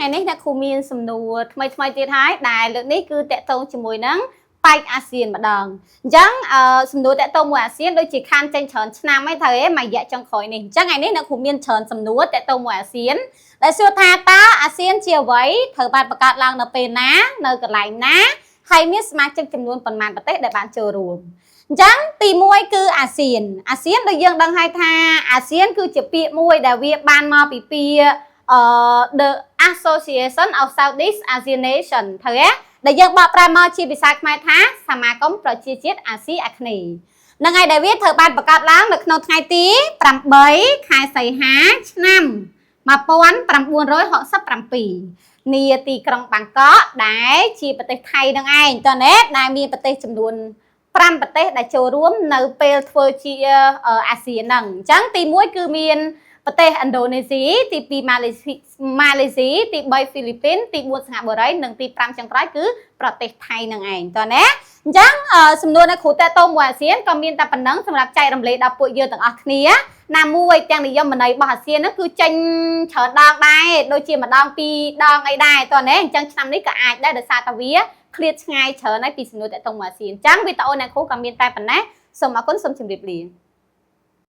ថ្ងៃនេះអ្នកគ្រូមានសំណួរថ្មីថ្មីទៀតហើយដែលលើកនេះគឺតាក់ទងជាមួយនឹងប៉ែកអាស៊ានម្ដងអញ្ចឹងអឺសំណួរតាក់ទងមួយអាស៊ានដូចជាខានចេញច្រើនឆ្នាំហើយត្រូវទេមួយរយៈចុងក្រោយនេះអញ្ចឹងថ្ងៃនេះអ្នកគ្រូមានច្រើនសំណួរតាក់ទងមួយអាស៊ានដែលសួរថាតើអាស៊ានជាអ្វីត្រូវបានបង្កើតឡើងនៅពេលណានៅកន្លែងណាហើយមានសមាជិកចំនួនប៉ុន្មានប្រទេសដែលបានចូលរួមអញ្ចឹងទី1គឺអាស៊ានអាស៊ានដូចយើងដឹងហើយថាអាស៊ានគឺជាពាក្យមួយដែលវាបានមកពីពាក្យអឺ The Association of Southeast Asian Nation ត្រូវទេដែលយើងបកប្រែមកជាភាសាខ្មែរថាសមាគមប្រជាជាតិអាស៊ីអាគ្នេយ៍នឹងហើយដែលវាត្រូវបានបង្កើតឡើងនៅក្នុងថ្ងៃទី8ខែសីហាឆ្នាំ1967នាទីក្រុងបាងកកដែលជាប្រទេសថៃនឹងឯងតើណាដែលមានប្រទេសចំនួន5ប្រទេសដែលចូលរួមនៅពេលធ្វើជាអាស៊ានហ្នឹងអញ្ចឹងទី1គឺមានប្រទេសឥណ្ឌូនេស៊ីទី2ម៉ាឡេស៊ីម៉ាឡេស៊ីទី3ហ្វីលីពីនទី4សិង្ហបុរីនិងទី5ចុងក្រោយគឺប្រទេសថៃនឹងឯងតើណាអញ្ចឹងសំណួរនៅគ្រូតេតូមួយអាស៊ានក៏មានតែប៉ុណ្ណឹងសម្រាប់ចែករំលែកដល់ពួកយើងទាំងអស់គ្នាណាមួយទាំងនិយមន័យរបស់អាស៊ានហ្នឹងគឺចេញច្រើនដងដែរដូចជាម្ដងពីរដងអីដែរតើណាអញ្ចឹងឆ្នាំនេះក៏អាចដែរដោយសារតែវាឃ្លាតឆ្ងាយច្រើនហើយពីសំណួរតេតូមួយអាស៊ានអញ្ចឹងវីដេអូអ្នកគ្រូក៏មានតែប៉ុណ្ណេះសូមអរគុណសូមជម្រាបលា។